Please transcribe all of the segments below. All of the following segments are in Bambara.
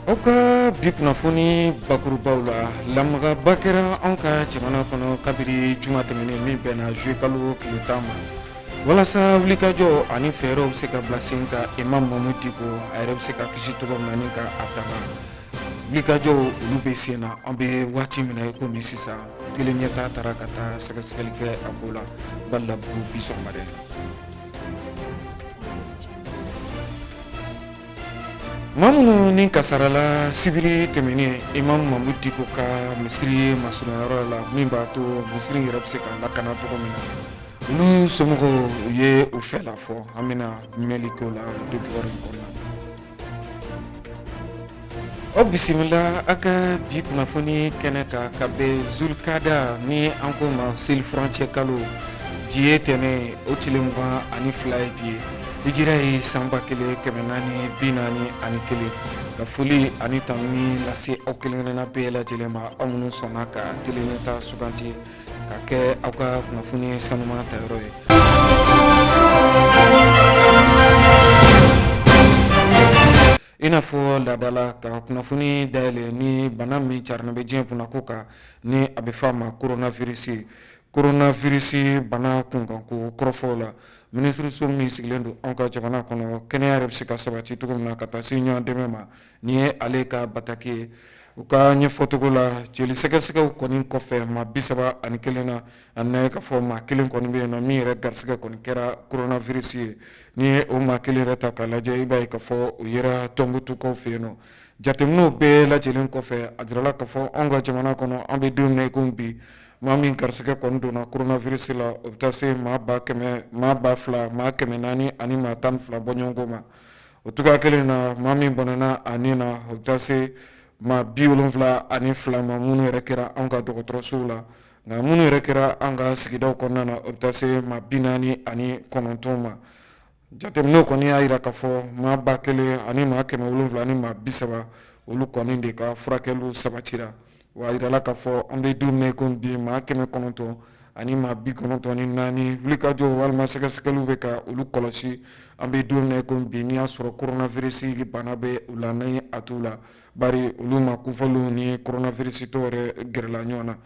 Aw ka bi kunnafoni bakurubaw la, lamagaba kɛra anw ka jamana kɔnɔ kabiri juma tɛmɛnen min bɛnna zuye kalo tile 10 ma, walasa wulikajɔ ani fɛɛrɛw bɛ se ka bila sen kan Imam Mahmoud Dicko a yɛrɛ bɛ se ka kisi cogo min na ni ka a tanga. Wulikajɔw olu bɛ sen na an bɛ waati min na i komi sisan. Tele Ɲɛtaa taara ka taa sɛgɛsɛgɛli kɛ a ko la Balabugu bi sɔgɔmada in na. Maa minnu ni kasarala sibiri tɛmɛnen Imam Mahmoud Dicko ka misiri masurunyayɔrɔ la, min b'a to misiri yɛrɛ bɛ se ka lakana cogo min na, olu somɔgɔw u ye u fɛla fɔ. An bɛna mɛnli k'o la don kibaru in kɔnɔna na. Aw bisimila aw ka bi kunnafoni kɛnɛ kan ka bɛn Zulkada ni an ko ma seli furancɛ kalo. Bi ye tɛnɛn, o tile 22 ye bi ye, hijira ye san 1441. Ka foli ani tanuni lase aw kelen-kelenna bɛɛ lajɛlen ma, aw minnu sɔnna ka Tele Ɲɛtaa suganti ka kɛ aw ka kunnafoni sanuma tayɔrɔ ye. I n'a fɔ laada la, ka kunnafoni dayɛlɛ ni bana min carilen bɛ diɲɛ kunna ko kan, ni a bɛ f'a ma coronavirus. Coronavirus bana kunkanko kɔrɔfɔw la, minisiriso min sigilen don anw ka jamana kɔnɔ, kɛnɛya yɛrɛ bɛ se ka sabati cogo min na ka taa se ɲɔgɔn dɛmɛ ma, nin ye ale ka bataki ye. U ka ɲɛfɔcogo la, jeli sɛgɛsɛgɛw kɔni kɔfɛ maa 31 na, a nana ye k'a fɔ maa kelen kɔni bɛ yen nɔ min yɛrɛ garisɛgɛ kɔni kɛra coronavirus ye. N'i ye o maa kelen yɛrɛ ta k'a lajɛ, i b'a ye k'a fɔ o yera Tɔnbukutukaw fɛ yen nɔ. Jateminɛw bɛɛ lajɛlen kɔfɛ, a jirala k'a fɔ anw ka jamana kɔnɔ, an bɛ don min na i komi bi, maa min garisɛgɛ kɔni donna coronavirus la, o bɛ taa se maa ba kɛmɛ, maa ba fila, maa kɛmɛ naani ani maa 12 bɔɲɔgɔnko ma. O cogoya kelen na, maa min bɔnɛna a ni na, o bɛ taa se maa 72 ma minnu yɛrɛ kɛra anw ka dɔgɔtɔrɔsow la. Nka minnu yɛrɛ kɛra an ka sigidaw kɔnɔna na, o bɛ taa se maa 49 ma. Jateminɛw kɔni y'a jira k'a fɔ maa 1000 ani maa 700 ani maa 30, olu kɔni de ka furakɛliw sabatira. Wa a jirala k'a fɔ an bɛ don min na i komi bi, maa 900 ani maa 94, wulikajɔ walima sɛgɛsɛgɛliw bɛ ka olu kɔlɔsi an bɛ don min na i komi bi, n'i y'a sɔrɔ coronavirus bana bɛ u la ni a t'u la, bari olu maa kofɔlenw ni coronavirus tɔw yɛrɛ gɛrɛla ɲɔgɔn na.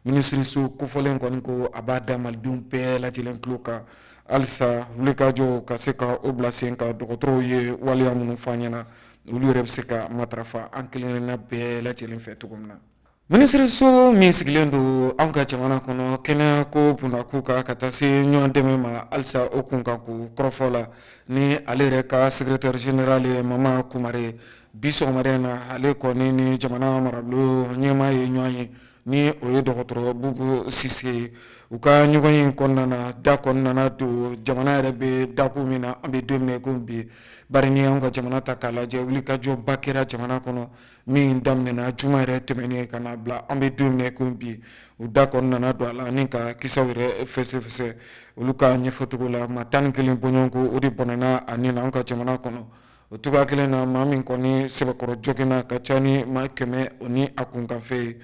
Minisiriso kofɔlen kɔni ko a b'a da malidenw bɛɛ lajɛlen tulo kan halisa, wulikajɔ ka se ka o bila sen kan. Dɔgɔtɔrɔw ye waleya minnu fɔ an ɲɛna, olu yɛrɛ bɛ se ka matarafa an kelenkelenna bɛɛ lajɛlen fɛ cogo min na. Minisiriso min sigilen don anw ka jamana kɔnɔ kɛnɛya ko bundako kan ka taa se ɲɔgɔn dɛmɛ ma halisa o kunkanko kɔrɔfɔ la, ni ale yɛrɛ ka secrétaire général ye Mama Kumare, bi sɔgɔmada in na, ale kɔni ni jamana marabolo ɲɛmaa ye ɲɔgɔn ye, ni o ye dɔgɔtɔrɔ Bubu Sise ye. U ka ɲɔgɔn ye kɔnɔna na, da kɔni nana don jamana yɛrɛ bɛ dakun min na an bɛ don min na i komi bi, bari ni anw ka jamana ta k'a lajɛ, wulikajɔba kɛra jamana kɔnɔ min daminɛna juma yɛrɛ tɛmɛnen ka n'a bila an bɛ don min na i komi bi. U da kɔni nana don a la ni ka kisaw yɛrɛ fɛsɛfɛsɛ. Olu ka ɲɛfɔcogo la, maa 11 bɔɲɔgɔnko o de bɔnɛna a ni na an ka jamana kɔnɔ. O cogoya kelen na, maa min kɔni sɛbɛkɔrɔ joginna ka ca ni maa 100 o ni a kunkanfɛn ye.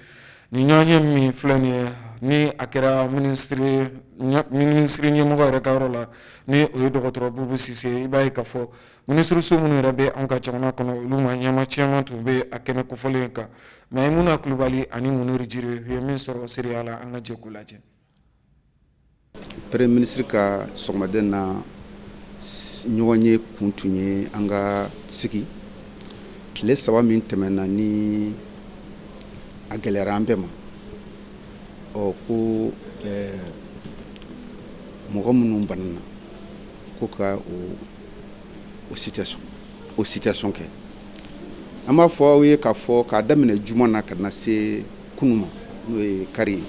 Nin ɲɔgɔnye min filɛ nin ye, ni a kɛra minisiri ɲɛmɔgɔ yɛrɛ ka yɔrɔ la, ni o ye dɔgɔtɔrɔ Bubu Sise, i b'a ye k'a fɔ minisiriso minnu yɛrɛ bɛ anw ka jamana kɔnɔ, olu maa ɲɛmaa caman tun bɛ a kɛnɛ kofɔlen kan. Mayimuna Kulubali ani Muniri Jire u ye min sɔrɔ seereya la, an ka jɛ k'u lajɛ. Premier ministre ka sɔgɔmada in na ɲɔgɔn ye kun tun ye an ka sigi tile 3 min tɛmɛna ni a gɛlɛyara an bɛɛ ma. Ɔ ko mɔgɔ minnu banana ko ka o situation kɛ. An b'a fɔ aw ye k'a fɔ k'a daminɛ juma na ka na se kunun ma, n'o ye kari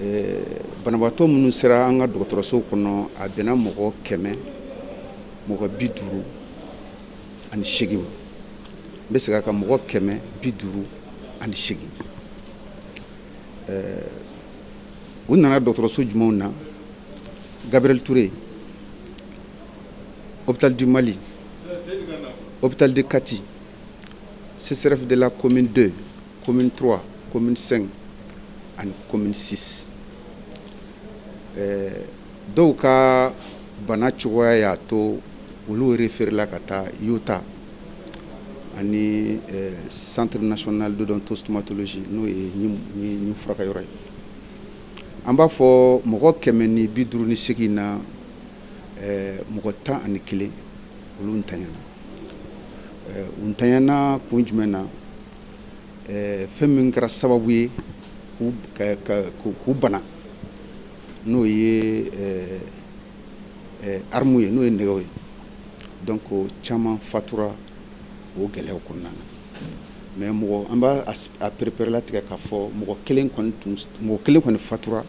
ye, banabaatɔ minnu sera an ka dɔgɔtɔrɔso kɔnɔ, a bɛnna mɔgɔ 100 mɔgɔ 58 ma. N bɛ segin a kan, mɔgɔ 158. U nana dɔgɔtɔrɔso jumɛnw na? Gabriel Touré, Hôpital du Mali, Hôpital de Kati, CSRéf de la commune 2, commune 3, commune 5 ani commune 6. Dɔw ka bana cogoya y'a to olu référé la ka taa Yota. Ani Centre national d'odontostomatologie, n'o ye ɲin furakɛyɔrɔ ye. An b'a fɔ mɔgɔ 158 na, mɔgɔ 11, olu ntanyana. U ntanyana kun jumɛn na? Fɛn min kɛra sababu ye k'u bana, n'o ye armes ye, n'o ye nɛgɛw ye. Donc caman fatura o gɛlɛyaw kɔnɔna na. Mais mɔgɔ, an b'a a pereperelatigɛ k'a fɔ mɔgɔ kelen kɔni fatura,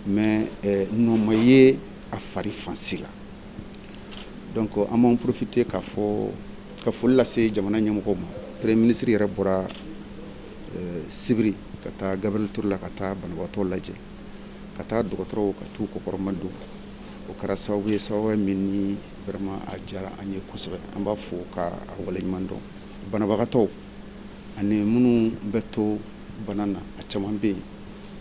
mais nɔ ma ye a fari fan si la. Donc an b'an profiter k'a fɔ ka foli lase jamana ɲɛmɔgɔw ma. Premier ministre yɛrɛ bɔra sibiri ka taa Gabriel Touré la, ka taa banabagatɔw lajɛ, ka taa dɔgɔtɔrɔw ka t'u kɔkɔrɔma don. O kɛra sababu ye, sababu min ni vraiment a diyara an ye kosɛbɛ. An b'a fo ka a waleɲuman dɔn. Banabagatɔw ani minnu bɛ to bana na, a caman bɛ yen,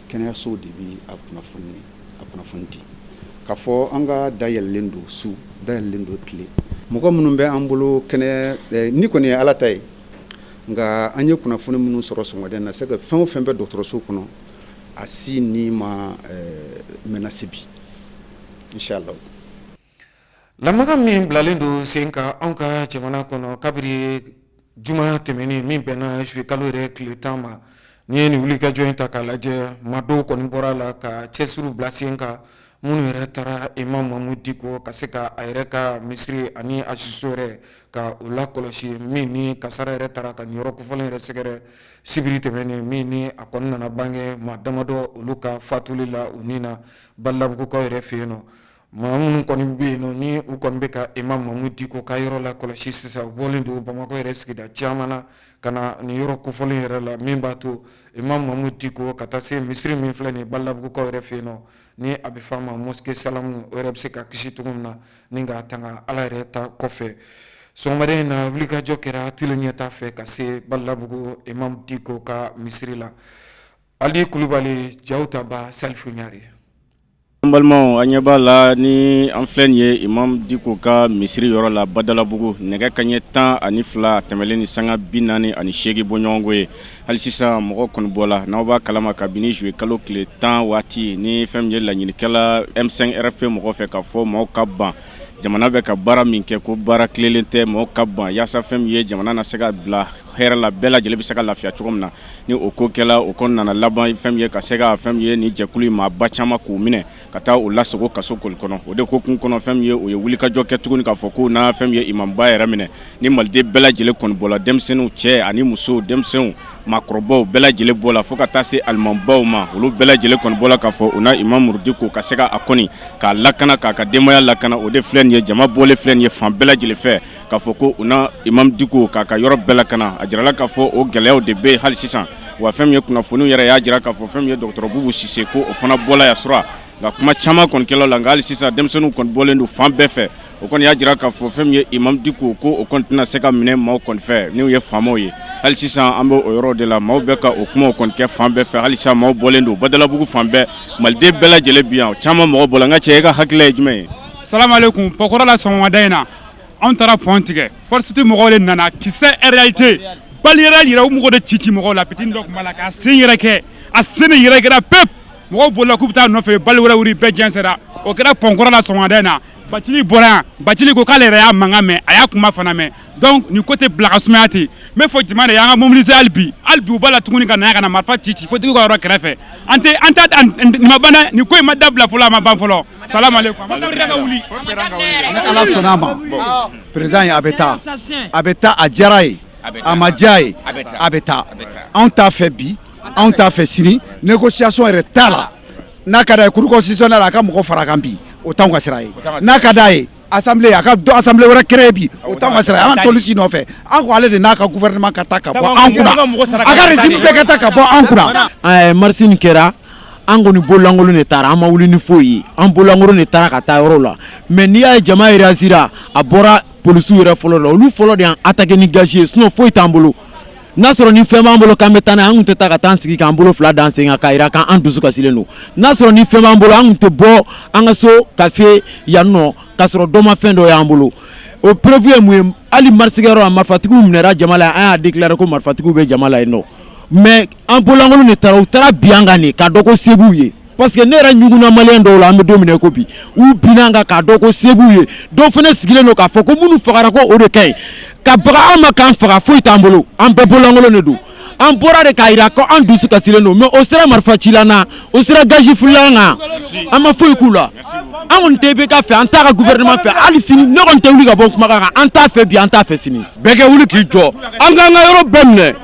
kɛnɛyasow de bɛ a kunnafoni di k'a fɔ an ka dayɛlɛlen don su, dayɛlɛlen don tile. Mɔgɔ minnu bɛ an bolo kɛnɛ ni kɔni ye Ala ta ye. Nka an ye kunnafoni minnu sɔrɔ sɔgɔmada in na, c'est que fɛn o fɛn bɛ dɔgɔtɔrɔso kɔnɔ, a si ni ma menacer bi, inshallah. Lamaga min bilalen don sen kan anw ka jamana kɔnɔ kabiri juma tɛmɛnen min bɛnna juillet kalo yɛrɛ tile 10 ma, n'i ye nin wulikajɔ in ta k'a lajɛ, maa dɔw kɔni bɔra a la ka cɛsiriw bila sen kan, minnu yɛrɛ taara Imam Mamudu Diko ka se ka a yɛrɛ ka misiri ani a siso yɛrɛ ka o lakɔlɔsi, min ni kasara yɛrɛ taara ka nin yɔrɔ kofɔlen yɛrɛ sɛgɛrɛ sibiri tɛmɛnen, min ni a kɔni nana bange maa damadɔ olu ka fatuli la u ni na Balabugukaw yɛrɛ fɛ yen nɔ. Maa minnu kɔni bɛ yen nɔ, ni u kɔni bɛ ka Imam Mamudu Diko ka yɔrɔ la kɔlɔsi sisan, u bɔlen don Bamakɔ yɛrɛ sigida caman na ka na nin yɔrɔ kofɔlen yɛrɛ la, min b'a to Imam Mamudu Diko ka taa se misiri min filɛ nin ye Balabugukaw yɛrɛ fɛ yen nɔ, ni a bɛ f'a ma mosquée Salamu, o yɛrɛ bɛ se ka kisi cogo min na ni k'a tanga Ala yɛrɛ ta kɔfɛ. Sɔgɔmada in na, wulikajɔ kɛra tile ɲɛta fɛ ka se Balabugu Imam Diko ka misiri la. Ali Kulubali, Jaw Taba, Salifu Ɲare. An balimaw, an ɲɛ b'a la ni an filɛ nin ye Imam Diko ka misiri yɔrɔ la Badalabugu. Nɛgɛ kaɲɛ 12 tɛmɛlen ni sanga 48 bɔɲɔgɔnko ye. Hali sisan mɔgɔ kɔni bɔla n'aw b'a kalama, kabini juillet kalo tile 10 waati ni fɛn min ye laɲinikɛla M5 RFP mɔgɔ fɛ k'a fɔ maaw ka ban jamana bɛ ka baara min kɛ, ko baara tilelen tɛ, maaw ka ban yaasa fɛn min ye jamana na se ka bila hɛrɛ la, bɛɛ lajɛlen bɛ se ka lafiya cogo min na. Ni o ko kɛla, o kɔni nana laban fɛn min ye ka se ka fɛn min ye ni jɛkulu maaba caman k'u minɛ ka taa u lasogo kaso koli kɔnɔ. O de ko kun kɔnɔ, fɛn min ye o ye wulikajɔ kɛ tuguni k'a fɔ ko n'a fɛn min ye imamba yɛrɛ minɛ ni maliden bɛɛ lajɛlen kɔni bɔla, denmisɛnninw, cɛ ani muso, denmisɛnw, maakɔrɔbaw bɛɛ lajɛlen bɔla, fo ka taa se alimabaw ma, olu bɛɛ lajɛlen kɔni bɔla k'a fɔ u na Imam Diko ka se ka a kɔni k'a lakana, k'a ka denbaya lakana. O de filɛ nin ye, jama bɔlen filɛ nin ye fan bɛɛ lajɛlen fɛ k'a fɔ ko u na Imam Diko k'a ka yɔrɔ bɛɛ lakana. A jirala k'a fɔ o gɛlɛyaw de bɛ yen hali sisan. Wa fɛn min ye kunnafoniw yɛrɛ y'a jira k'a fɔ fɛn min ye dɔgɔtɔrɔ Bubu Sise, ko o fana bɔla yan sura, nka kuma caman kɔni kɛla la. Nka hali sisan denmisɛnninw kɔni bɔlen don fan bɛɛ fɛ. O kɔni y'a jira k'a fɔ fɛn min ye Imam Diko, ko o kɔni tɛna se ka minɛ maaw kɔni fɛ n'u ye faamaw ye. Hali sisan an bɛ o yɔrɔ de la, maaw bɛ ka o kumaw kɔni kɛ fan bɛɛ fɛ. Hali sisan maaw bɔlen don Badalabugu fan bɛɛ, maliden bɛɛ lajɛlen bi yan, caman mɔgɔ bɔla. N ka cɛ, e ka hakilila ye jumɛn ye? Salamalekun. Pɔkɔrɔ la, sɔgɔmada in na, anw taara pont tigɛ, force mɔgɔw de nana, kisɛ réalité balle yɛrɛ yɛrɛ, u mɔgɔ de ci ci mɔgɔw la. Petit dɔ tun b'a la k'a sen yɛrɛ kɛ, a sen de yɛrɛ kɛra pep, mɔgɔw bolila k'u bɛ taa nɔfɛ, balle wɛrɛ wuli, bɛɛ jɛnsɛra. O kɛra pont kɔrɔ la sɔgɔmada in na. Bacili bɔra yan, Bacili ko k'ale yɛrɛ y'a mankan mɛn, a y'a kuma fana mɛn. Donc nin ko tɛ bila ka sumaya ten. N bɛ fɔ jama de ye, an ka mobiliser hali bi. Hali bi u b'a la tuguni ka na yan ka na marifa ci ci fotigiw ka yɔrɔ kɛrɛfɛ. An tɛ an tɛ nin ma ban dɛ, nin ko in ma dabila fɔlɔ, a ma ban fɔlɔ. Salamalekun. Ka wuli. Ni Ala sɔnna a ma, président ye, a bɛ taa, a bɛ taa. A diyara ye, a ma diya ye, a bɛ taa. Anw t'a fɛ bi, anw t'a fɛ sini, négociation yɛrɛ t'a la. N'a ka d'a ye, cour constitutionnelle, a ka mɔgɔ fara kan bi, o t'anw ka sira ye. N'a ka d'a ye, assemblée, a ka assemblée wɛrɛ créer bi, o t'anw ka sira ye. An t'olu si nɔfɛ. An ko ale de n'a ka gouvernement ka taa ka bɔ an kunna, a ka régime bɛɛ ka taa ka bɔ an kunna. Marche nin kɛra, an kɔni bololankolon de taara, an ma wuli ni foyi ye, an bololankolon de taara ka taa yɔrɔ la. Mais n'i y'a ye jama réagir a, a bɔra polisiw yɛrɛ fɔlɔ la, olu fɔlɔ de y'an attaqué ni gaz ye. Sinon foyi t'an bolo. N'a sɔrɔ ni fɛn b'an bolo k'an bɛ taa n'a ye, an tun tɛ taa ka taa sigi k'an bolo fila d'an sen kan k'a jira k'an dusu kasilen don. N'a sɔrɔ ni fɛn b'an bolo, an tun tɛ bɔ an ka so ka se yan nɔ k'a sɔrɔ dɔ ma fɛn dɔ y'an bolo. O preuve ye mun ye? Hali marisikɛyɔrɔ la, marifatigiw minɛra jama la. An y'a déclaré ko marifatigiw bɛ jama la yen nɔ, mais an bololankolon de taara. U taara bin an kan de k'a dɔn ko se b'u ye, parce que ne yɛrɛ ɲugunna maliyɛn dɔw la. An bɛ don min na i ko bi, u binna an kan k'a dɔn ko se b'u ye. Dɔw fana sigilen don k'a fɔ ko minnu fagara, ko o de ka ɲi ka baga an ma k'an faga. Foyi t'an bolo, an bɛɛ bololankolon de don. An bɔra de k'a jira ko an dusu kasilen don, mais o sera marifa cila na, o sera gazi filila an kan, an ma foyi k'u la. An kɔni tɛ IBK fɛ, an t'a ka gouvernement fɛ. Hali sini ne kɔni tɛ wuli ka bɔ kumakan kan. An t'a fɛ bi, an t'a fɛ sini. Bɛɛ kɛ wuli k'i jɔ, an k'an ka yɔrɔ bɛɛ minɛ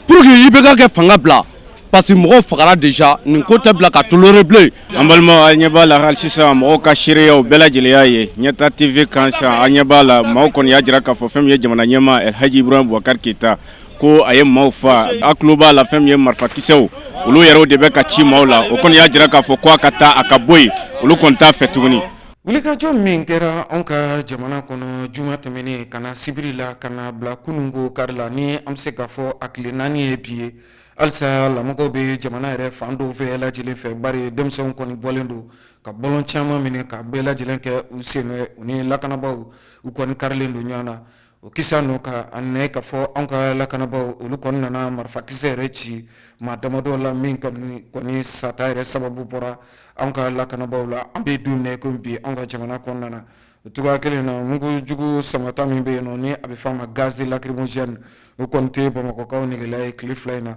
pour que IBK kɛ fanga bila, parce que mɔgɔw fagara déjà. Nin ko tɛ bila ka tolérer bilen. An balimaw, an ɲɛ b'a la hali sisan mɔgɔw ka seereyaw bɛɛ lajɛlen y'a ye Ɲɛta TV kan sisan. An ɲɛ b'a la, maaw kɔni y'a jira k'a fɔ fɛn min ye jamana ɲɛmaa El Hadji Ibrahim Boubacar Keita, ko a ye maaw fa. A tulo b'a la, fɛn min ye marifakisɛw, olu yɛrɛw de bɛ ka ci maaw la. O kɔni y'a jira k'a fɔ ko a ka taa, a ka bɔ yen, olu kɔni t'a fɛ tuguni. Wulikajɔ min kɛra anw ka jamana kɔnɔ juma tɛmɛnen ka na sibiri la, ka na bila kununko kari la, ni an bɛ se k'a fɔ a tile 4 ye bi ye, halisa lamɔgɔw bɛ jamana yɛrɛ fan dɔw fɛ lajɛlen fɛ, bari denmisɛnw kɔni bɔlen don ka bɔlɔn caman minɛ ka bɛɛ lajɛlen kɛ u sen. U ni lakanabaaw, u kɔni karilen don ɲɔgɔn na. O kisa nɔ ka a nɛ k'a fɔ anw ka lakanabaaw, olu kɔni nana marifakisɛ yɛrɛ ci maa damadɔ la, min kɔni sata yɛrɛ sababu bɔra anw ka lakanabaaw la. An bɛ don min ko bi, anw ka jamana kɔnɔna na, o cogoya kelen na, mugujugu samata min bɛ yen nɔ, ni a bɛ f'a ma gaz lacrymogène, o kɔni tɛ bamakɔkaw negela ye tile 2 in na.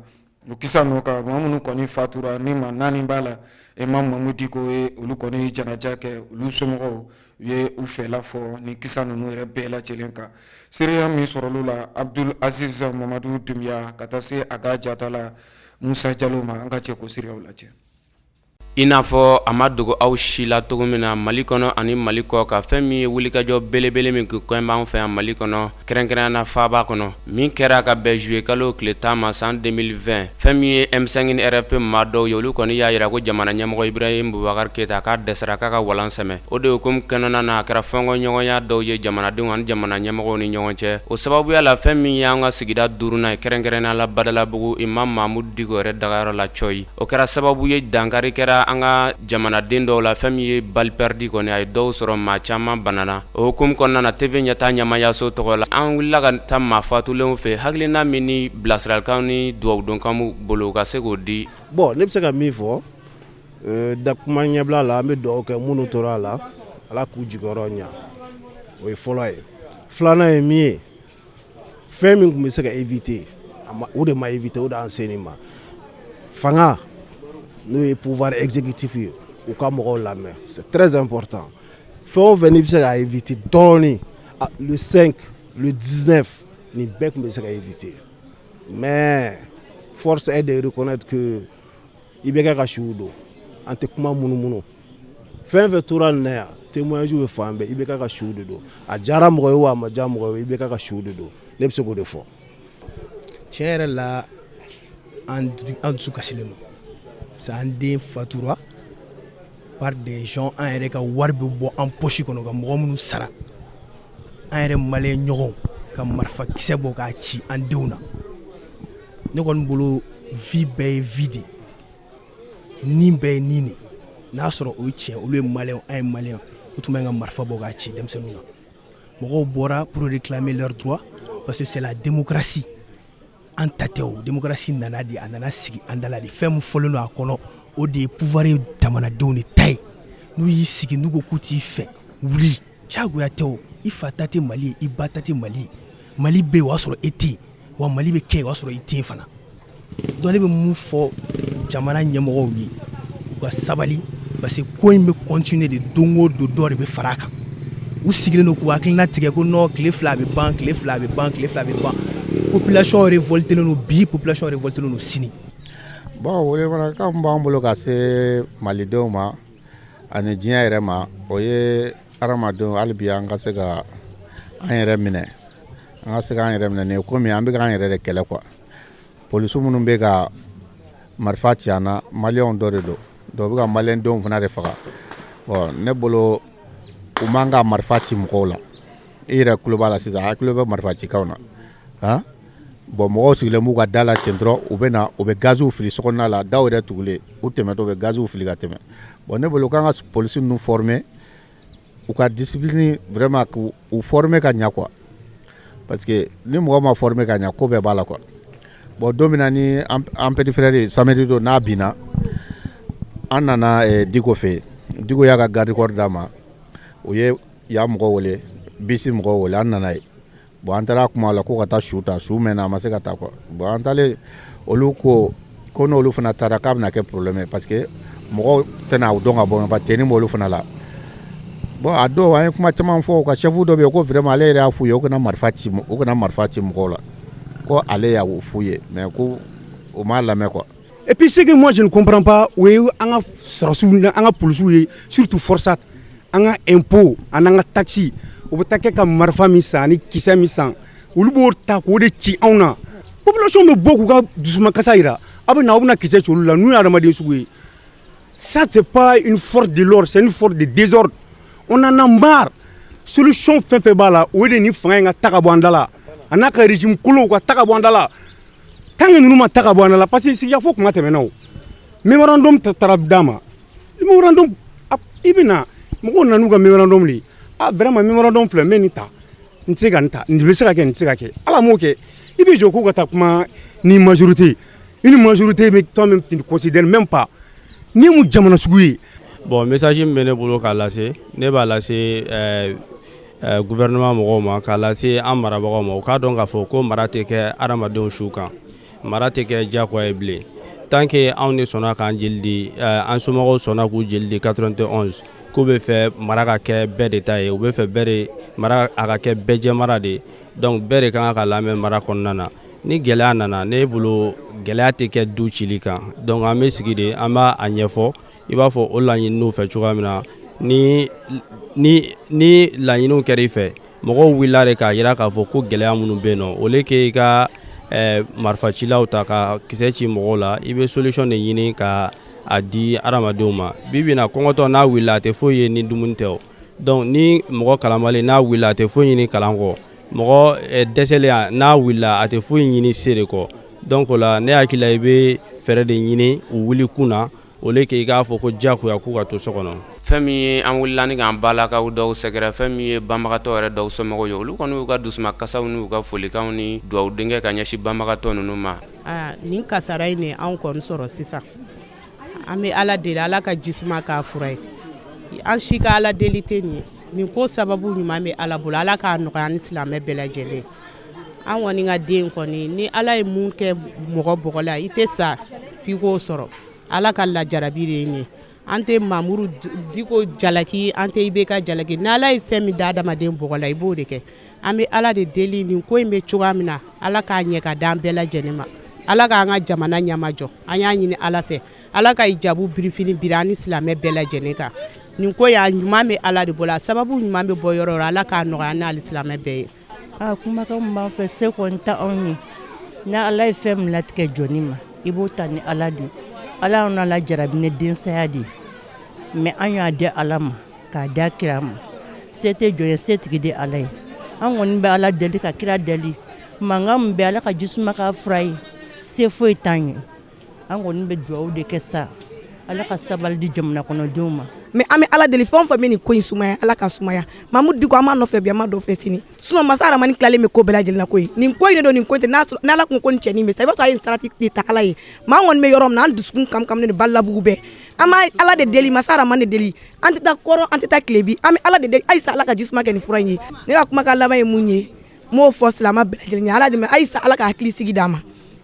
O kisa nɔ kan, maa minnu kɔni fatura, ni maa 4 b'a la, Imam Mamudu Diko ye olu kɔni janaja kɛ. Olu somɔgɔw u ye u fɛla fɔ ni kisa ninnu yɛrɛ bɛɛ lajɛlen kan. Seereya min sɔrɔla la, Abdul Aziz Mamadu Dunbiya ka taa se a ka jata la Musa Jalo ma, an ka cɛ ko seereyaw lajɛ. I n'a fɔ a ma dogo aw si la cogo min na, Mali kɔnɔ ani Mali kɔ kan, fɛn min ye wulikajɔ belebele min kɛ b'an fɛ yan Mali kɔnɔ, kɛrɛnkɛrɛnya na faaba kɔnɔ, min kɛra ka bɛn juillet kalo tile 10 ma san 2020, fɛn min ye M5 RFP maa dɔw ye, olu kɔni y'a jira ko jamana ɲɛmɔgɔ Ibrahim Boubacar Keita k'a dɛsɛra k'a ka walan sɛmɛ. O de hukumu kɔnɔna na, a kɛra fɔnkɔɲɔgɔnya dɔw ye jamanadenw ani jamana ɲɛmɔgɔw ni ɲɔgɔn cɛ. O sababuya la, fɛn min y'an ka sigida duurunan ye, kɛrɛnkɛrɛnya la Badalabugu, Imam Mamudu Diko yɛrɛ dagayɔrɔ la Cɔyi, o kɛra sababu ye dankari kɛra an ka jamanaden dɔw la. Fɛn min ye balle perdue kɔni, a ye dɔw sɔrɔ, maa caman banana. O hukumu kɔnɔna na, TV Ɲɛta ɲɛmayaso tɔgɔ la, an wulila ka taa maa fatulenw fɛ, hakilina min ni bilasiralikan ni dugawudonkan b'u bolo, u ka se k'o di. Bon, ne bɛ se ka min fɔ da kuma ɲɛbila la, an bɛ dugawu kɛ minnu tora a la, Ala k'u jigiyɔrɔ ɲa. O ye fɔlɔ ye. Filanan ye min ye, fɛn min tun bɛ se ka éviter, o de ma éviter, o de y'an se nin ma. Fanga, n'o ye pouvoir exécutif ye, u ka mɔgɔw lamɛn, c'est très important. Fɛn o fɛn n'i bɛ se ka éviter dɔɔnin, le 5, le 19, nin bɛɛ tun bɛ se ka éviter. Mais force est de reconnaître que IBK ka siw don. An tɛ kuma munumunu. Fɛn fɛn tora nin na yan, témoignage bɛ fan bɛɛ, IBK ka siw de don. A diyara mɔgɔ ye o, a ma diya mɔgɔ ye, IBK ka siw de don. Ne bɛ se k'o de fɔ. Tiɲɛ yɛrɛ la, an dusu kasilen don, parce que an den fatura par des gens. An yɛrɛ ka wari bɛ bɔ an poche kɔnɔ ka mɔgɔ minnu sara, an yɛrɛ maliyɛn ɲɔgɔnw ka marifakisɛ bɔ k'a ci an denw na. Ne kɔni bolo, vie bɛɛ ye vie de, ni bɛɛ ye ni de. N'a sɔrɔ o ye tiɲɛ, olu ye maliyɛnw, an ye maliyɛnw, u tun bɛ ka marifa bɔ k'a ci denmisɛnninw na. Mɔgɔw bɔra pour réclamer leurs droits, parce que c'est la démocratie. An ta tɛ o, démocratie nana de, a nana sigi an da la de. Fɛn min fɔlen don a kɔnɔ, o de ye pouvoir ye jamanadenw de ta ye. N'u y'i sigi, n'u ko k'u t'i fɛ, wuli. Diyagoya tɛ o. I fa ta tɛ Mali ye, i ba ta tɛ Mali ye. Mali bɛ yen, o y'a sɔrɔ e tɛ yen, wa Mali bɛ kɛ yen, o y'a sɔrɔ i tɛ yen fana. Donc ne bɛ mun fɔ jamana ɲɛmɔgɔw ye? U ka sabali, parce que ko in bɛ continuer de. Don o don, dɔ de bɛ fara a kan. U sigilen don k'u hakilina tigɛ ko non, tile 2 a bɛ ban, tile 2 a bɛ ban, tile 2 a bɛ ban. Population révoltée don bi, population révoltée don sini. Bon, welekan min b'an bolo ka se malidenw ma ani diɲɛ yɛrɛ ma, o ye hadamadenw, hali bi an ka se ka an yɛrɛ minɛ, an ka se k'an yɛrɛ minɛ. Nin ye komi an bɛ k'an yɛrɛ de kɛlɛ quoi. Polisiw minnu bɛ ka marifa ci an na, maliyɛnw dɔ de don. Donc u bɛ ka maliyɛndenw fana de faga. Bon, ne bolo, u man ka marifa ci mɔgɔw la. I yɛrɛ tulo b'a la sisan, hakili bɛ marifa cikanw na. Han, bon, mɔgɔw sigilen b'u ka da la ten dɔrɔn, u bɛ na, u bɛ gaziw fili sokɔnɔna la, daw yɛrɛ tugulen, u tɛmɛtɔ u bɛ gaziw fili ka tɛmɛ. Bon, ne bolo, k'an ka polisi ninnu former. u ka discipline vraiment k'u former ka ɲɛ quoi, parce que ni mɔgɔ ma former ka ɲɛ, ko bɛɛ b'a la quoi. Bon, don min na ni an petit frère samedi don n'a binna, an nana Diko fɛ yen. Diko y'a ka garde corps d'a ma, u ye yan mɔgɔw wele, bisi mɔgɔw wele, an nana ye. Bon, an taara kuma la ko ka taa su ta, su mɛnna, a ma se ka taa quoi. Bon, an taalen, olu ko ko n'olu fana taara k'a bɛna kɛ problème ye, parce que mɔgɔw tɛna dɔn ka bɔ, parce que tenue b'olu fana la. Bon, a dɔw an ye kuma caman fɔ. U ka chef dɔ bɛ yen ko vraiment ale yɛrɛ y'a f'u ye u kana marifa ci, u kana marifa ci mɔgɔw la, ko ale y'a f'u ye, mais ko u m'a lamɛn quoi. Et puis ce que moi je ne comprends pas, o ye an ka sɔrɔsiw ni an ka polisiw ye, surtout FORSAT, an ka impôt ani an ka taxe, u bɛ taa kɛ ka marifa min san ani kisɛ min san, olu b'o ta k'o de ci anw na. Population bɛ bɔ k'u ka dusumakasa yira, aw bɛ na, aw bɛna kisɛ ci olu la. N'u ye adamaden sugu ye, ça c'est pas une force de l'ordre, c'est une force de désordre. On en a marre. Solution fɛn fɛn b'a la, o de ni fanga in ka ta ka bɔ an da la, a n'a ka régime kolonw ka ta ka bɔ an da la. Tant que ninnu ma ta ka bɔ an da la, parce que sigikafɔ kuma tɛmɛna, o mémorandum taara d'a ma. Mémorandum, i bɛ na, mɔgɔw nan'u ka mémorandum de ye. Ah vraiment, mémorandum filɛ, n bɛ nin ta, n tɛ se ka nin ta, nin bɛ se ka kɛ, nin tɛ se ka kɛ. Ala m'o kɛ, i bɛ jɔ k'u ka taa kuma ni majorité, une majorité mais toi-même tu ne considères même pas ni mun jamana sugu ye. Bon, message min bɛ ne bolo k'a lase, ne b'a lase gouvernement mɔgɔw ma, k'a lase an marabagaw ma, u k'a dɔn k'a fɔ ko mara tɛ kɛ adamadenw su kan, mara tɛ kɛ diyagoya ye bilen. Tant que anw de sɔnna k'an jeli di, an somɔgɔw sɔnna k'u jeli di 91, k'u bɛ fɛ mara ka kɛ bɛɛ de ta ye, u bɛ fɛ bɛɛ de mara, a ka kɛ bɛɛ jɛ mara de. Donc bɛɛ de ka kan ka lamɛn mara kɔnɔna na. Ni gɛlɛya nana, ne bolo gɛlɛya tɛ kɛ du cili kan. Donc an bɛ sigi de, an b'a a ɲɛfɔ, i b'a fɔ o laɲiniw fɛ cogoya min na. Ni laɲiniw kɛra i fɛ, mɔgɔw wulila de k'a jira k'a fɔ ko gɛlɛya minnu bɛ yen nɔ, au lieu que i ka marifacilaw ta ka kisɛ ci mɔgɔw la, i bɛ solution de ɲini ka a di adamadenw ma. Bi bi in na, kɔngɔtɔ n'a wulila, a tɛ foyi ye ni dumuni tɛ o. Donc ni mɔgɔ kalanbali n'a wulila, a tɛ foyi ɲini kalan kɔ. Mɔgɔ dɛsɛlen n'a wulila, a tɛ foyi ɲini se de kɔ. Donc o la, ne hakili la, i bɛ fɛɛrɛ de ɲini u wuli kun na, au lieu que i k'a fɔ ko diyagoya k'u ka to so kɔnɔ. Fɛn min ye an wulila ni k'an balakaw dɔw sɛgɛrɛ, fɛn min ye banbagatɔ yɛrɛ dɔw somɔgɔw ye, olu kɔni y'u ka dusumakasaw n'u ka folikanw ni dugawu denkɛ ka ɲɛsin banbagatɔ ninnu ma. Nin kasara in de anw kɔni sɔrɔ sisan. An bɛ Ala deli, Ala ka jisuma k'a fura ye. An si ka Ala deli tɛ nin ye. Nin ko sababu ɲuman bɛ Ala bolo, Ala k'a nɔgɔya ni silamɛ bɛɛ lajɛlen. An kɔni ka den kɔni, ni Ala ye mun kɛ mɔgɔ bɔgɔ la, i tɛ sa f'i k'o sɔrɔ. Ala ka lajarabi de ye nin ye. An tɛ Mamudu Diko jalaki, an tɛ IBK jalaki. Ni Ala ye fɛn min da adamaden bɔgɔ la, i b'o de kɛ. An bɛ Ala de deli, nin ko in bɛ cogoya min na, Ala k'a ɲɛ ka d'an bɛɛ lajɛlen ma. Ala k'an ka jamana ɲɛmajɔ. An y'a ɲini Ala fɛ, Ala ka hijabu birifini biri an ni silamɛ bɛɛ lajɛlen kan. Nin ko y'a ɲuman bɛ Ala de bolo, a sababu ɲuman bɛ bɔ yɔrɔ Ala k'a nɔgɔya n'ale silamɛ bɛɛ ye. Aa, kumakan min b'an fɛ, se kɔni tɛ anw ye. Ni Ala ye fɛn min latigɛ jɔnni ma, i b'o ta ni Ala de. Ala y'an la jarabi ni densaya de ye, mais an y'a di Ala ma k'a da kira ma. Se tɛ jɔn ye, setigi de Ala ye. An kɔni bɛ Ala deli ka kira deli, mankan min bɛ, Ala ka jisuma k'a fura ye. Se foyi t'an ye, an kɔni bɛ dugawu de kɛ sa, Ala ka sabali di jamana kɔnɔdenw ma. Mais an bɛ Ala deli, fɛn o fɛn bɛ nin ko in sumaya, Ala ka sumaya. Mamudu Diko, an b'a nɔfɛ bi, an b'a nɔfɛ sini. Sinon masa Aramani tilalen bɛ ko bɛɛ lajɛlen na koyi. Nin ko in de don, nin ko in tɛ. N'Ala kun ko nin cɛnin bɛ sa, i b'a sɔrɔ a ye sarati de ta Ala ye. Maa an kɔni bɛ yɔrɔ min na, an dusukun kamkaminen don Badalabugu bɛɛ. An b'a Ala de deli, masa Aramani de deli. An tɛ taa kɔrɔn, an tɛ taa tilebi, an bɛ Ala de deli halisa, Ala ka jisuma kɛ nin fura in ye. Ne ka kumakan laban ye mun ye, n b'o fɔ silamɛ bɛɛ lajɛlen ye: Ala dɛmɛ halisa, Ala ka hakili sigi d'an ma,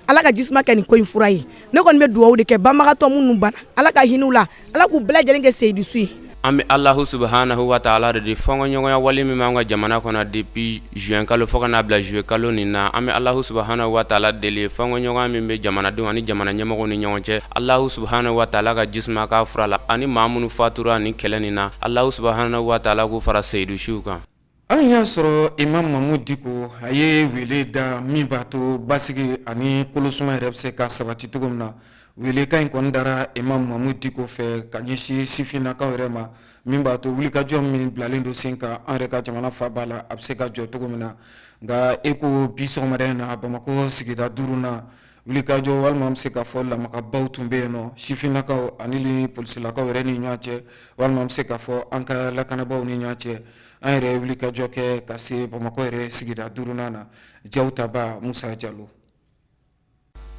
Ala ka jisuma kɛ nin ko in fura ye. Ne kɔni bɛ dugawu de kɛ, banbagatɔ minnu banna, Ala ka hinɛ u la, Ala k'u bɛɛ lajɛlen kɛ seyidusu ye. An bɛ Alahu subahanahu wa taala de di fɔnkɔɲɔgɔnya wale min b'an ka jamana kɔnɔ depuis juin kalo fo ka n'a bila juillet kalo nin na. An bɛ Alahu subahanahu wa taala deli, fɔnkɔɲɔgɔnya min bɛ jamanadenw ani jamana ɲɛmɔgɔw ni ɲɔgɔn cɛ, Alahu subahanahu wa taala ka jisuma k'a fura la, ani maa minnu fatura ni kɛlɛ nin na, Alahu subahanahu wa taala k'u fara seyidusiw kan. An y'a sɔrɔ Imam Mamudu Diko, a ye wele da min b'a to basigi ani kolosuma yɛrɛ bɛ se ka sabati cogo min na. Welekan in kɔni dara Imam Mamudu Diko fɛ ka ɲɛsin sifinnakaw yɛrɛ ma, min b'a to wulikajɔ min bilalen don sen kan an yɛrɛ ka jamana faaba la, a bɛ se ka jɔ cogo min na. Nka e ko bi sɔgɔmada in na, Bamakɔ sigida duuru na. Wulikajɔ walima an bɛ se k'a fɔ lamagabaw tun bɛ yen nɔ sifinnakaw ani ni polisilakaw yɛrɛ ni ɲɔgɔn cɛ, walima an bɛ se k'a fɔ an ka lakanabaaw ni ɲɔgɔn cɛ. An yɛrɛ ye wulikajɔ kɛ ka se Bamakɔ yɛrɛ sigida duurunan na. Jaw taba Musa Jalo.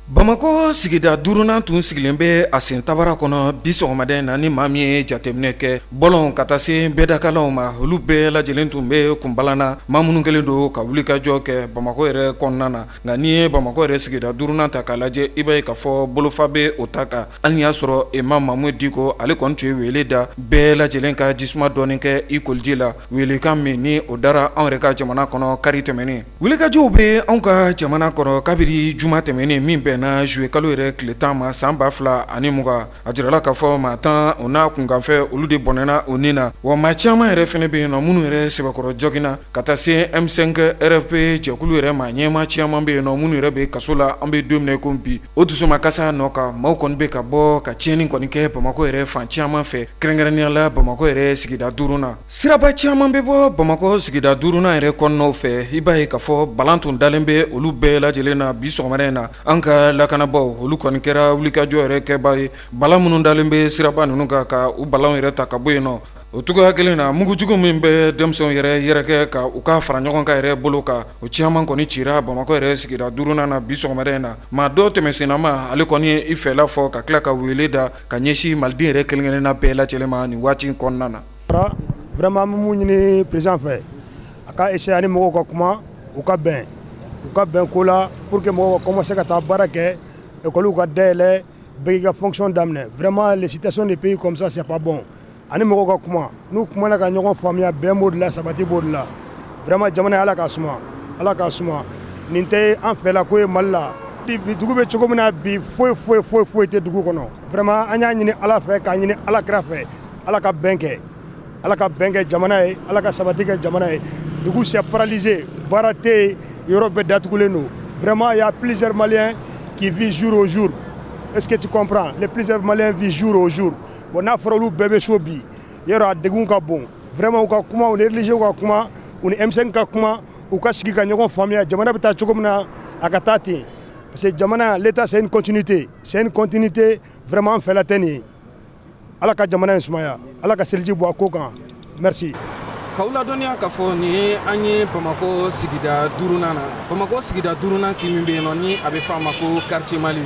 Bamakɔ sigida duurunan tun sigilen bɛ a sen tabara kɔnɔ bi sɔgɔmada in na. Ni maa min ye jateminɛ kɛ bɔlɔn ka taa se bɛɛdakalaw ma, olu bɛɛ lajɛlen tun bɛ kunbalan na, maa minnu kɛlen don ka wulikajɔ kɛ Bamakɔ yɛrɛ kɔnɔna na. Nka n'i ye Bamakɔ yɛrɛ sigida duurunan ta k'a lajɛ, i b'a ye k'a fɔ bolofa bɛ o ta kan. Hali n'i y'a sɔrɔ Imam Mamudu Diko ale kɔni tun ye wele da bɛɛ lajɛlen ka jisuma dɔɔni kɛ i koliji la, welekan min ni o dara anw yɛrɛ ka jamana kɔnɔ kari tɛmɛnen. Wulikajɔw bɛ anw ka jamana kɔnɔ kabiri juma tɛmɛnen min bɛnna zuye kalo yɛrɛ tile 10 ma san 2020. A jirala k'a fɔ maa 10 o n'a kunkanfɛn olu de bɔnɛna u ni na, wa maa caman yɛrɛ fana bɛ yen nɔ minnu yɛrɛ sɛbɛkɔrɔ joginna ka taa se M5 RFP jɛkulu yɛrɛ maa ɲɛmaa caman bɛ yen nɔ minnu yɛrɛ bɛ kaso la an bɛ don min na i ko bi. O dusumakasa nɔ kan, maaw kɔni bɛ ka bɔ ka tiɲɛni kɔni kɛ Bamakɔ yɛrɛ fan caman fɛ, kɛrɛnkɛrɛnnenya la Bamakɔ yɛrɛ sigida duurunan. Siraba caman bɛ bɔ Bamakɔ sigida duurunan yɛrɛ kɔnɔnaw fɛ, i b'a ye k'a fɔ balan tun dalen bɛ olu bɛɛ lajɛlen na bi sɔgɔmada in na. An ka lakanabaaw olu kɔni kɛra wulikajɔ yɛrɛ kɛbaa ye, balan minnu dalen bɛ siraba ninnu kan ka u balanw yɛrɛ ta ka bɔ yen nɔ. O cogoya kelen na, mugujugu min bɛ denmisɛnw yɛrɛ yɛrɛkɛ ka u ka fara ɲɔgɔn kan yɛrɛ bolo kan, o caman kɔni cira Bamakɔ yɛrɛ sigida duurunan na bi sɔgɔmada in na. Maa dɔ tɛmɛsennama ale kɔni ye i fɛla fɔ ka tila ka wele da ka ɲɛsin maliden yɛrɛ kelen-kelenna bɛɛ lajɛlen ma nin waati in kɔnɔna na. Vraiment an bɛ mun ɲini président fɛ, a ka essayer a ni mɔgɔw ka kuma, u ka bɛn, u ka bɛn ko la pour que mɔgɔw ka commencer ka taa baara kɛ, école ka dayɛlɛ, bɛɛ k'i ka fonction daminɛ. Vraiment les situations de pays comme ça, c'est pas bon. Ani mɔgɔw ka kuma, n'u kumana ka ɲɔgɔn faamuya, bɛn b'o de la, sabati b'o de la. Vraiment jamana, Ala k'a suma, Ala k'a suma. Nin tɛ an fɛla ko ye Mali la. Bi dugu bɛ cogo min na bi, foyi foyi foyi foyi tɛ dugu kɔnɔ. Vraiment an y'a ɲini Ala fɛ, k'a ɲini Ala kira fɛ, Ala ka bɛn kɛ, Ala ka bɛn kɛ jamana ye, Ala ka sabati kɛ jamana ye. Dugu c'est paralysé, baara tɛ yen, yɔrɔ bɛɛ datugulen don. Vraiment il y a plusieurs Maliens qui vivent jour au jour. Est-ce que tu comprends? Les plusieurs Maliens vivent jour au jour. Bon, n'a fɔra olu bɛɛ bɛ so bi, yɔrɔ a degun ka bon. Vraiment u ka kuma, u ni religieux ka kuma, u ni M5 ka kuma, u ka sigi ka ɲɔgɔn faamuya, jamana bɛ taa cogo min na, a ka taa ten. Parce que jamana, l'état, c'est une continuité, c'est une continuité. Vraiment an fɛla tɛ nin ye. Ala ka jamana in sumaya, Ala ka seliji bɔ a ko kan. Merci. K'aw ladɔnniya k'a fɔ nin ye an ye Bamakɔ sigida duurunan na. Bamakɔ sigida duurunan kin min bɛ yen nɔ ni a bɛ fɔ a ma ko quartier Mali,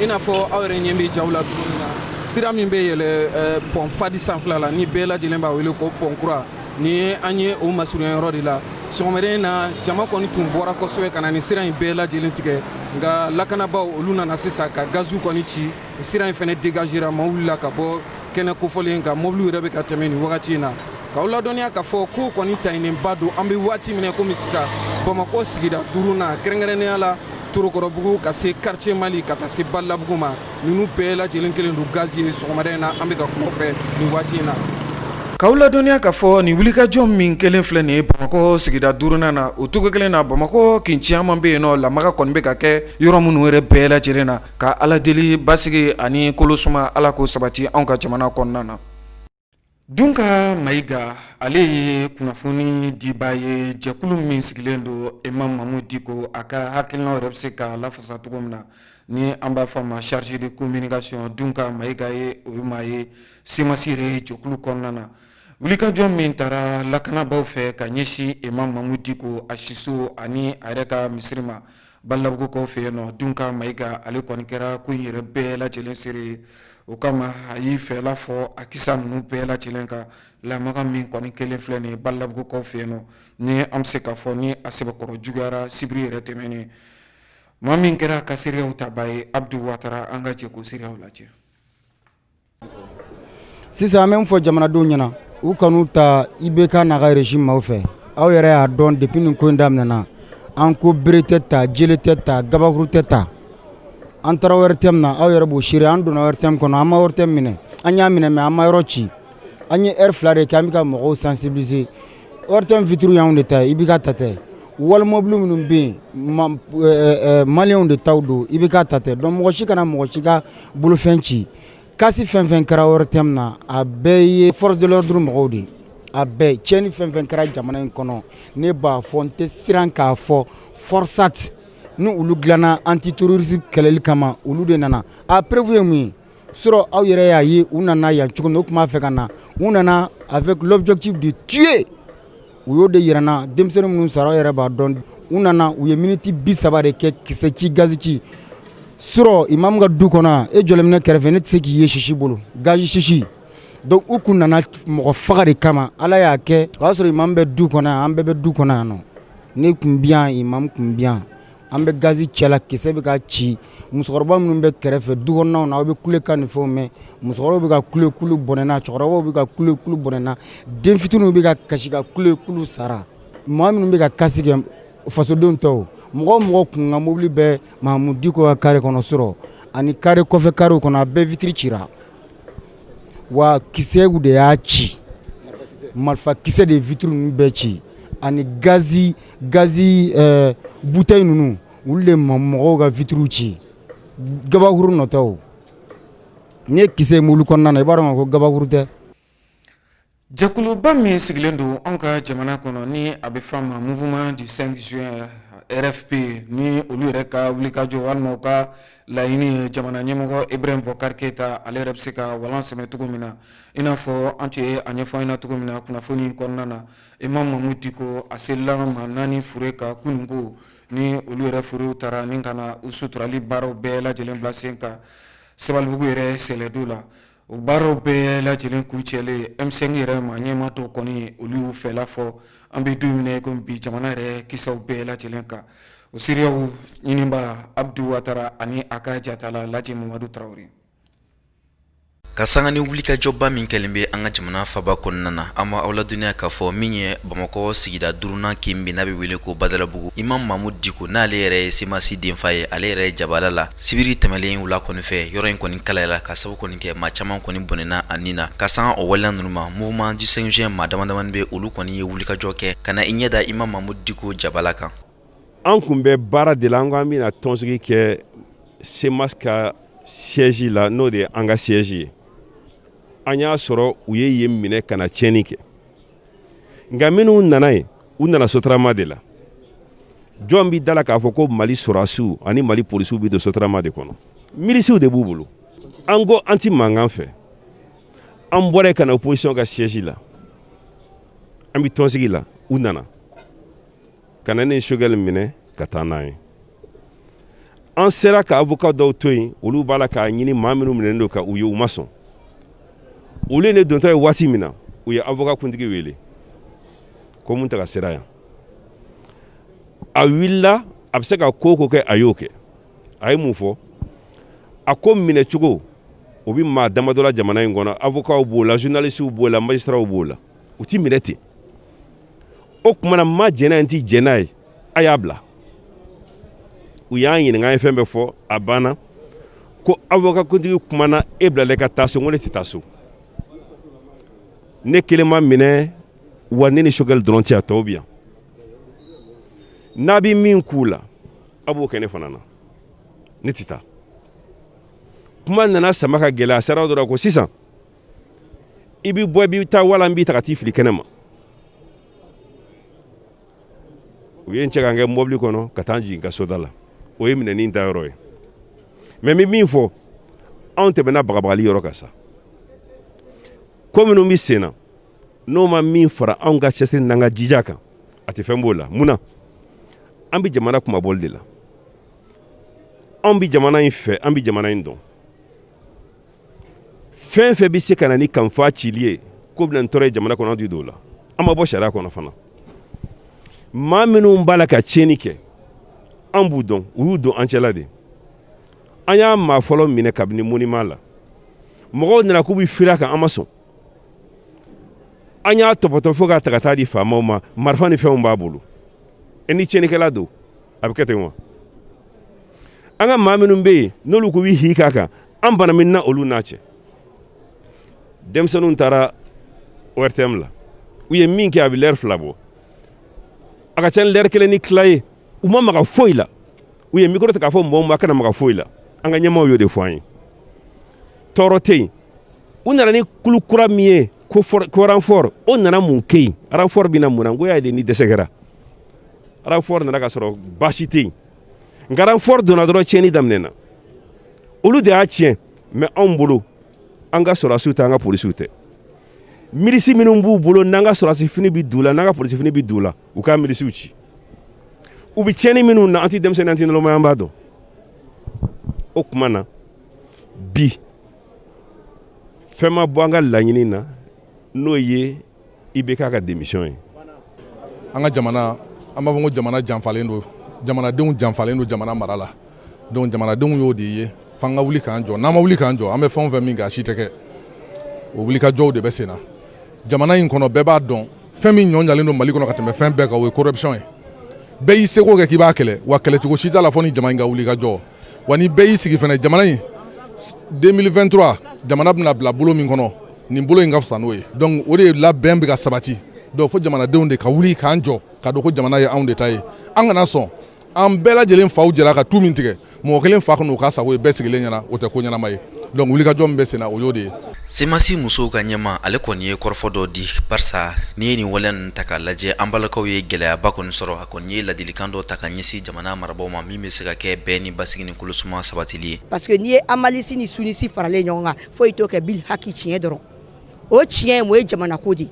i n'a fɔ aw yɛrɛ ɲɛ bɛ jaw la cogo min na, sira min bɛ yɛlɛ pont Fadi sanfɛla la ni bɛɛ lajɛlen b'a wele ko pont kura, nin ye an ye o masurunya yɔrɔ de la. Sɔgɔmada in na, jama kɔni tun bɔra kosɛbɛ ka na ni sira in bɛɛ lajɛlen tigɛ, nka lakanabaaw olu nana sisan ka gaziw kɔni ci, sira in fana dégagera, maaw wulila ka bɔ kɛnɛ kofɔlen kan, mobiliw yɛrɛ bɛ ka tɛmɛ nin wagati in na. K'aw ladɔnniya k'a fɔ ko kɔni taɲinenba don an bɛ waati min na komi sisan Bamakɔ sigida duurunan, kɛrɛnkɛrɛnnenya la Torokɔrɔbugu ka se quartier Mali ka taa se Balabugu ma, ninnu bɛɛ lajɛlen kɛlen don gazi ye sɔgɔmada in na an bɛ ka kuma fɛ nin waati in na. K'aw ladɔnniya k'a fɔ nin wulikajɔ min kɛlen filɛ nin ye Bamakɔ sigida duurunan na, o cogo kelen na Bamakɔ kin caman bɛ yen nɔ, lamaga kɔni bɛ ka kɛ yɔrɔ minnu yɛrɛ bɛɛ lajɛlen na. Ka Ala deli basigi ani kolosuma, Ala k'o sabati anw ka jamana kɔnɔna na. Dunka Mayiga, ale ye kunnafoni dibaa ye jɛkulu min sigilen don Imam Mamudu Diko a ka hakilinaw yɛrɛ bɛ se ka lafasa cogo min na, ni an b'a fɔ a ma chargé de communication. Dunka Mayiga ye o maa ye CMAS yɛrɛ jɛkulu kɔnɔna na. Wulikajɔ min taara lakanabaaw fɛ ka ɲɛsin Imam Mamudu Diko a siso ani a yɛrɛ ka misiri ma Balabugukaw fɛ yen nɔ, Dunka Mayiga ale kɔni kɛra ko in yɛrɛ bɛɛ lajɛlen seere ye. O kama a y'i fɛla fɔ a kisa ninnu bɛɛ lajɛlen kan. Lamaga min kɔni kɛlen filɛ nin ye Balabugukaw fɛ yen nɔ, ni an bɛ se k'a fɔ ni a sɛbɛkɔrɔ juguyara sibiri yɛrɛ tɛmɛnen, maa min kɛra ka seereyaw tabaa ye, Abdu Watara, an ka jɛ k'o seereyaw lajɛ. Sisan an bɛ min fɔ jamanadenw ɲɛna, u kan'u ta IBK n'a ka régime maaw fɛ. Aw yɛrɛ y'a dɔn, depuis nin ko in daminɛna, an ko bere tɛ ta, jele tɛ ta, gabakuru tɛ ta. An taara ORTM na, aw yɛrɛ b'o seere. An donna ORTM kɔnɔ, an ma ORTM minɛ. An y'a minɛ, mais an ma yɔrɔ ci. An ye heure 2 de kɛ, an bɛ ka mɔgɔw sensibiliser. ORTM vitre y'anw de ta ye, IBK ta tɛ. Wali mobili minnu bɛ yen, maliyɛnw de taw don, IBK ta tɛ. Donc mɔgɔ si kana mɔgɔ si ka bolofɛn ci. Casse fɛn fɛn kɛra ORTM na, a bɛɛ ye force de l'ordre mɔgɔw de ye. A bɛɛ, tiɲɛni fɛn fɛn kɛra jamana in kɔnɔ, ne b'a fɔ, n tɛ siran k'a fɔ, FORSAT Ni olu dilanna antiterroriste kɛlɛli kama, olu de nana. A preuve ye mun ye? Surɔ aw yɛrɛ y'a ye, u nana yan cogo min, u tun b'a fɛ ka na, u nana avec l'objectif de tuer. U y'o de yira n na. Denmisɛnnin minnu sara, aw yɛrɛ b'a dɔn. U nana, u ye miniti 30 de kɛ, kisɛ ci, gazi ci. Surɔ imam ka du kɔnɔ, e jɔlen bɛ ne kɛrɛfɛ, ne tɛ se k'i ye sisi bolo, gazi sisi. Donc u kun nana mɔgɔ faga de kama. Ala y'a kɛ, o y'a sɔrɔ imam bɛ du kɔnɔ yan, an bɛɛ bɛ du kɔnɔ yan nɔ. Ne kun bi yan, imam kun bi yan. An bɛ gazi cɛla, kisɛ bɛ ka ci. Musokɔrɔba minnu bɛ kɛrɛfɛ du kɔnɔnaw na, aw bɛ kulekan ni fɛnw mɛn. Musokɔrɔbaw bɛ ka kule k'olu bɔnɛna, cɛkɔrɔbaw bɛ ka kule k'olu bɔnɛna, den fitininw bɛ ka kasi ka kule k'olu sara. Maa minnu bɛ ka kasi kɛ, fasodenw tɛ o. Mɔgɔ o mɔgɔ kun ka mobili bɛ Mahamudu Diko ka carré kɔnɔ surɔ ani carré kɔfɛ carréw kɔnɔ, a bɛɛ vitre cira wa kisɛw de y'a ci. Marifa kisɛ de ye vitre ninnu bɛɛ ci ani gazi bouteille ninnu, olu de mɔgɔw ka vitre ci. Gabakuru nɔ tɛ o. N'i ye kisɛ ye mobili kɔnɔna na, i b'a dɔn ko gabakuru tɛ. Jɛkuluba min sigilen don anw ka jamana kɔnɔ, ni a bɛ f'a ma Mouvement du 5 juin RFP, ni olu yɛrɛ ka wulikajɔ walima u ka laɲini ye jamana ɲɛmɔgɔ Ibrahim Boubacar Keita, ale yɛrɛ bɛ se ka walan sɛmɛ cogo min na, i n'a fɔ an tun ye a ɲɛfɔ ɲɛna cogo min na kunnafoni kɔnɔna na. Imam Mahmoud Dicko a selila maa naani fure kan kununko, ni olu yɛrɛ furew taara ni ka na u suturali baaraw bɛɛ lajɛlen bila sen kan Sabalibugu yɛrɛ sɛlɛdo la. O baaraw bɛɛ lajɛlen kuncɛlen, M5 yɛrɛ maa ɲɛmaa dɔw kɔni, olu y'u fɛla fɔ an bɛ don min na i komi bi, jamana yɛrɛ kisaw bɛɛ lajɛlen kan. O seereyaw ɲininba Abdu Watara ani a ka jatala Laji Mamadu Tarawele. Ka sanga ni wulikajɔba min kɛlen bɛ an ka jamana faba kɔnɔna na, an b'aw ladɔnniya k'a fɔ min ye Bamakɔ sigida duurunan kin bi, n'a bɛ wele ko Badalabugu, Imam Mahmoud Dicko, n'ale yɛrɛ ye CMAS denfa ye, ale yɛrɛ ye jabala la sibiri tɛmɛlen wula kɔni fɛ. Yɔrɔ in kɔni kalayala ka sababu kɔni kɛ maa caman kɔni bɔnɛna a ni na. Ka sanga o waleya ninnu ma, Mouvement du 5 juin maa damadamani bɛ, olu kɔni ye wulikajɔ kɛ ka na i ɲɛ da Imam Mahmoud Dicko jabala kan. An kun bɛ baara de la, an ko an bɛna tɔnsigi kɛ CMAS ka siège la, n'o de ye an ka siège ye. An y'a sɔrɔ u ye yen minɛ ka na tiɲɛni kɛ, nka minnu nana yen, u nana sotarama de la. Jɔn b'i da la k'a fɔ ko Mali sɔrɔdasiw ani Mali polisiw bɛ don sotarama de kɔnɔ? Milisiw de b'u bolo. An ko an ti mankan fɛ. An bɔra yen ka na opposition ka siège la, an bɛ tɔnsigi la, u nana ka na ne Choguel minɛ ka taa n'an ye. An sera ka avocat dɔw to yen, olu b'a la k'a ɲini maa minnu minɛnen don ka u ye, u ma sɔn. Olu ye ne dontɔ ye waati min na, u ye avocat kuntigi wele ko Muntaga sera yan. A wulila, a bɛ se ka ko o ko kɛ, a y'o kɛ. A ye mun fɔ? A ko minɛcogo o bɛ maa damadɔ la jamana in kɔnɔ, avocats b'o la, journalistes b'o la, magistrats b'o la, u ti minɛ ten. O tuma na, ma jɛn n'a ye, n ti jɛn n'a ye, a y'a bila. U y'an ɲininka, an ye fɛn bɛɛ fɔ, a banna. Ko avocat kuntigi kumana, e bilalen ka taa so. N ko ne tɛ taa so, ne kelen ma minɛ wa, ne ni Choguel dɔrɔn tɛ, a tɔw bɛ yan. N'a bɛ min k'u la, a b'o kɛ ne fana na, ne tɛ taa. Kuma nana sama ka gɛlɛya, a sera dɔrɔn ko sisan i bɛ bɔ, i bɛ taa wala n b'i ta ka t'i fili kɛnɛ ma. U ye n cɛ ka n kɛ mɔbili kɔnɔ ka taa n jigin ka soda la. O ye minɛni ta yɔrɔ ye. Mais n bɛ min fɔ, anw tɛmɛna bagabagali yɔrɔ kan sa. Ko minnu bɛ sen na, n'o ma min fara anw ka cɛsiri n'an ka jija kan, a tɛ fɛn b'o la. Mun na? An bɛ jamana kunmabɔli de la. Anw bɛ jamana in fɛ, an bɛ jamana in dɔn. Fɛn fɛn bɛ se ka na ni kanfa cili ye, ko bɛna nin tɔɔrɔ ye jamana kɔnɔ, an tɛ don o la. An ma bɔ sariya kɔnɔ fana. Maa minnu b'a la ka tiɲɛni kɛ, an b'u dɔn, u y'u don an cɛla de. An y'a maa fɔlɔ minɛ kabini monument la. Mɔgɔw nana k'u bɛ firi a kan, an ma sɔn. An y'a tɔpɔtɔ fo k'a ta ka taa di faamaw ma. Marifa ni fɛnw b'a bolo. E ni tiɲɛnikɛla don, a bɛ kɛ ten wa? An ka maa minnu bɛ yen, n'olu ko bɛ hi k'a kan, an bana min na olu n'a cɛ. Denmisɛnninw taara ORTM la, u ye min kɛ, a bɛ lɛri 2 bɔ, a ka ca ni lɛri 1 ni tila ye. U ma maga foyi la. U ye micro ta k'a fɔ mɔgɔw ma a kana maga foyi la. An ka ɲɛmaaw y'o de fɔ an ye. Tɔɔrɔ tɛ yen. U nana ni kulu kura min ye ko renfort, o nana mun kɛ yen? Renfort bɛ na mun na? N ko y'a ye de, ni dɛsɛ kɛra, renfort nana ka sɔrɔ baasi tɛ yen. Nka renfort donna dɔrɔn, tiɲɛni daminɛna. Olu de y'a tiɲɛ, mais anw bolo, an ka sɔrɔdasiw tɛ, an ka polisiw tɛ. Milice minnu b'u bolo, n'an ka sɔrɔdasi fini bɛ don u la, n'an ka polisi fini bɛ don u la, u ka milisiw ci. U bɛ tiɲɛni minnu na, an tɛ denmisɛnnin, an tɛ nalonma, an b'a dɔn. O tuma na bi, fɛn ma bɔ an ka laɲini na, n'o ye IBK ka démission ye. An ka jamana, an b'a fɔ ko jamana janfalen don, jamanadenw janfalen don jamana mara la. Donc jamanadenw y'o de ye f'an ka wuli k'an jɔ. N'an ma wuli k'an jɔ, an bɛ fɛn o fɛn min kɛ, a si tɛ kɛ. O wulikajɔw de bɛ sen na jamana in kɔnɔ. Bɛɛ b'a dɔn, fɛn min ɲɔ ɲalen don Mali kɔnɔ ka tɛmɛ fɛn bɛɛ kan, o ye corruption ye. Bɛɛ y'i seko kɛ k'i b'a kɛlɛ, wa kɛlɛcogo si t'a la fɔ ni jama in ka wuli ka jɔ. Wa ni bɛɛ y'i sigi fɛnɛ, jamana in 2023, jamana bɛna bila bolo min kɔnɔ, nin bolo in ka fisa n'o ye. Donc o de la bɛn bɛ ka sabati. Donc fo jamanadenw de ka wuli k'an jɔ, ka dɔn ko jamana ye anw de ta ye. An kana sɔn an bɛɛ lajɛlen faw jɛra ka tu min tigɛ, mɔgɔ kelen fa kan'o k'a sago ye bɛɛ sigilen ɲɛna. O tɛ ko ɲɛnama ye. Donc wulikajɔ min bɛ sen na, o y'o de ye. CMAS musow ka ɲɛmaa, ale kɔni ye kɔrɔfɔ dɔ di, barisa n'i ye nin waleya ninnu ta k'a lajɛ, an balakaw ye gɛlɛyaba kɔni sɔrɔ. A kɔni ye ladilikan dɔ ta ka ɲɛsin jamana marabaaw ma, min bɛ se ka kɛ bɛn ni basigi ni kolosuma sabatili ye. Parce que n'i ye amalisi ni sunisi faralen ɲɔgɔn kan, foyi t'o kɛ bil haki, tiɲɛ dɔrɔn. O tiɲɛ ye mun ye? Jamana ko de.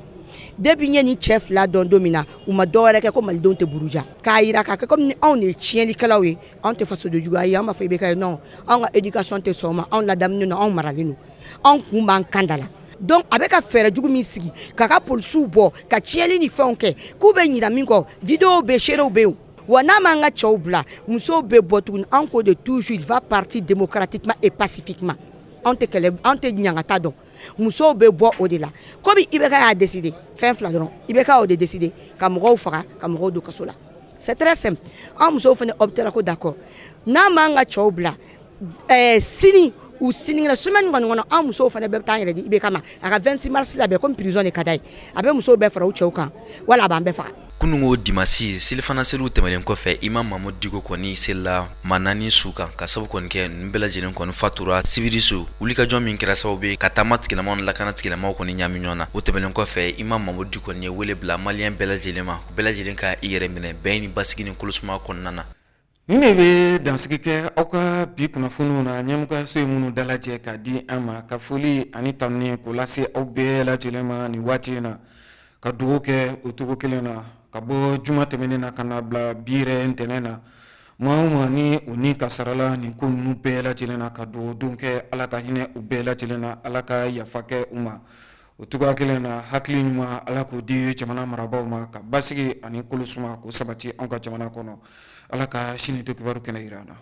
Depuis n ye nin cɛ fila dɔn don min na, u ma dɔwɛrɛ kɛ ko malidenw tɛ buruja k'a yira k'a kɛ komi ni anw de ye tiɲɛnikɛlaw ye, anw tɛ fasoden juguya ye. An b'a fɔ IBK ye non, anw ka éducation tɛ sɔn o ma. Anw ladaminen don, anw maralen don, anw kun b'an kan da la. Donc a bɛ ka fɛɛrɛ jugu min sigi k'a ka polisiw bɔ ka tiɲɛli ni fɛnw kɛ, k'u bɛ ɲina min kɔ, vidéo bɛ, seerew bɛ yen. Wa n'a m'an ka cɛw bila, musow bɛ bɔ tuguni. An ko de toujours, il va partir démocratiquement et pacifiquement. Anw tɛ kɛlɛ, anw tɛ ɲangata dɔn. Musow bɛ bɔ o de la. Komi IBK y'a décidé fɛn fila dɔrɔn, IBK y'o de décidé ka mɔgɔw faga, ka mɔgɔw don kaso la. C'est très simple. An musow fana optera ko d'accord, n'a m'an ka cɛw bila, sini u sinikɛnɛ, semaine kɔni kɔnɔ, an musow fana bɛɛ bɛ taa an yɛrɛ di IBK ma a ka 26 mars labɛn. Komi prison de ka d'a ye, a bɛ musow bɛɛ fara u cɛw kan wala a b'an bɛɛ faga. Kunungo dimasi selifana seliw tɛmɛnen kɔfɛ, Imam Mamudu Diko kɔni selila maa naani su kan, ka sababu kɔni kɛ ninnu bɛɛ lajɛlen kɔni fatura sibiri su. Wulikajɔ min kɛra sababu ye ka taama tigilamaw ni lakana tigilamaw kɔni ɲaami ɲɔgɔn na, o tɛmɛnen kɔfɛ, Imam Mamudu Diko kɔni ye wele bila maliyɛn bɛɛ lajɛlen ma, bɛɛ lajɛlen ka i yɛrɛ minɛ bɛn ni basigi ni kolosuma kɔnɔna na. Nin de bɛ dansigi kɛ aw ka bi kunnafoniw na, ɲɛmɔgɔyaso ye minnu dalajɛ ka di an ma. Ka foli ani tanuni k'o lase aw bɛɛ lajɛlen ma nin waati in na, ka dugawu kɛ o cogo kelen na. Ka bɔ juma tɛmɛnen na ka na bila bi yɛrɛ ntɛnɛn na, maa o maa ni o ni kasarala nin ko ninnu bɛɛ lajɛlen na, ka dugawu don kɛ, Ala ka hinɛ u bɛɛ lajɛlen na, Ala ka yafa kɛ u ma. O cogoya kelen na, hakili ɲuman, Ala k'o di jamana marabaaw ma, ka basigi ani kolosuma k'o sabati anw ka jamana kɔnɔ. Ala ka sini to kibaru kɛnɛ jira an na.